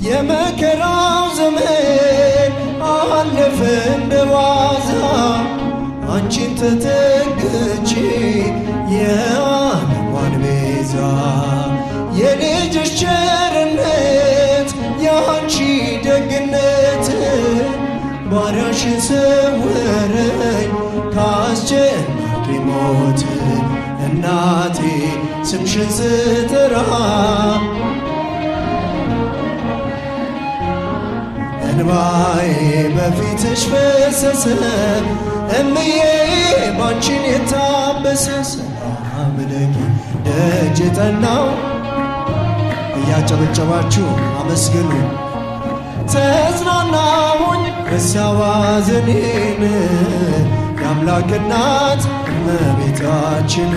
የመከራው ዘመን አለፈ እንደዋዛ አንቺን ተጠግቼ የዓለሟን ቤዛ የልጅሽ ቸርነት የአንቺ ደግነት ባሪያሽን ሰወረኝ ካስጨናቂ ሞት እናቴ ስምሽን ስጠራ እንባዬ በፊትሽ ፈሰሰ እምዬ ባንቺን የታበሰ ሰላም ለኪ ደጅ ጠናው እያጨበጨባችሁ አመስግኑ ተጽናናሁኝ ረሳሁ ሐዘኔን የአምላክ እናት እመቤታችን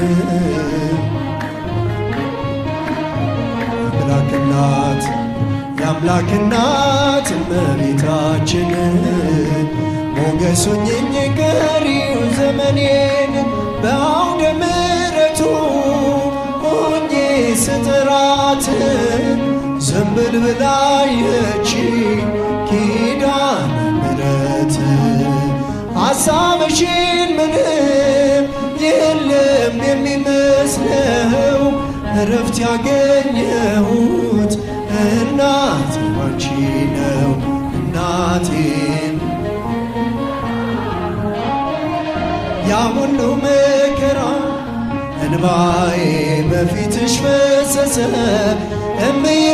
የአምላክ እናት የአምላክ እናት እመቤታችን ሞገሱኝኝ ቀሪው ዘመኔን በአውደ ምሕረቱ ሆኜ ስጥራት ዘንበል ብላ አየችኝ ኪዳነ ምሕረት ሐሳብሽን ምንም የለም የሚመስለው እረፍት ያገኘሁት እናቴ ባንቺ ነው እናቴን ያ ሁሉ መከራ እንባዬ በፊትሽ ፈሰሰ እምዬ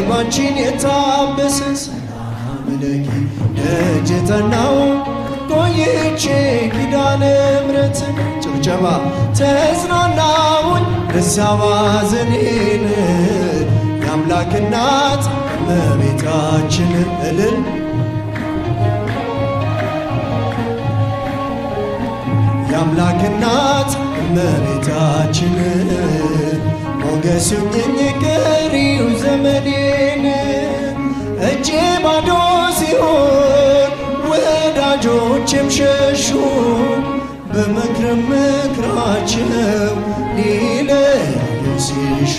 ባንቺን የታበሰ ሰላም ለኪ ደጅ ጠናው ቆይቼ ኪዳነ ምሕረትን ጭብጨባ ተጽናናሁኝ ረሳሁ ሐዘኔን የአምላክ እናት እመቤታችን እልል የአምላክ እናት እመቤታችን ሞገሱኝኝ ቀሪው ዘመኔን እጄ ባዶ ሲሆን ወዳጆቼም ሸሹ በምክር ምክራቸው ሊለያዩ ሲሹ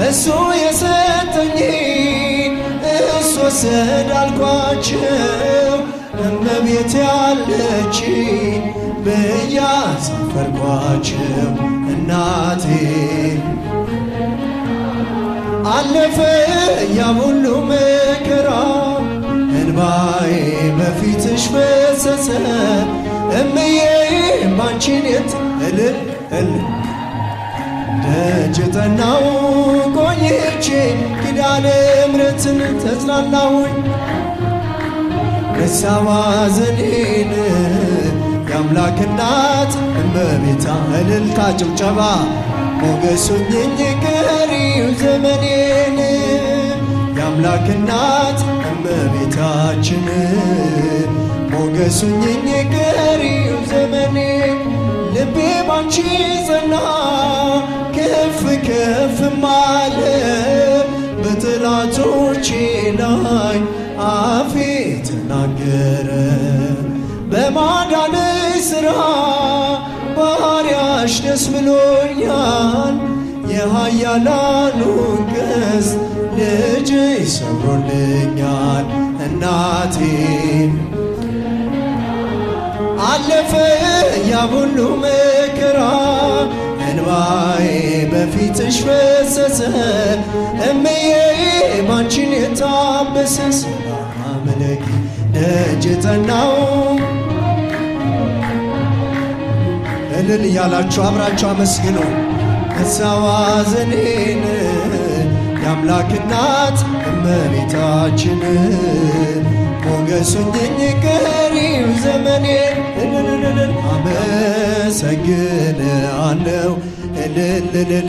እሱ የሰጠኝን እሱ ወሰደ አልኳቸው እመቤቴ አለችኝ ብዬ አሳፈርኳቸው እናቴ አለፈ ያ ሁሉ መከራ እንባዬ በፊትሽ ፈሰሰ እምዬ ባንቺን የት እልል እልል ደጅ ጠናው ቆይቼ ኪዳነ ምሕረትን ተጽናናሁኝ ረሳሁ ሐዘኔን የአምላክ እናት እመቤታ እልልታ ጭብጨባ ሞገሱኝኝ ቀሪው ዘመኔን የአምላክ እናት እመቤታችን ሞገሱኝኝ ቀሪው ዘመኔን ልቤ ባንቺ ጸና ከፍ ከፍ አለ በጠላቶቼ ላይ አፌ ተናገረ በማዳንሽ ሥራ ባሪያሽ ደስ ብሎኛል የኃያላኑን ቀስት ልጅሽ ሰብሮልኛል እናቴ አለፈ ያ ሁሉ መከራ እንባዬ በፊትሽ ፈሰሰ እምዬ ባንቺን የታበሰ ሰላም ለኪ ደጅ ጠናው እልል እያላችሁ አብራችሁ አመስግኑ ረሳሁ ሐዘኔን የአምላክ እናት እመቤታችን ሞገሱኝኝ ቀሪው ዘመኔን እልል እልል አመሰግንሃለሁ እልል እልል።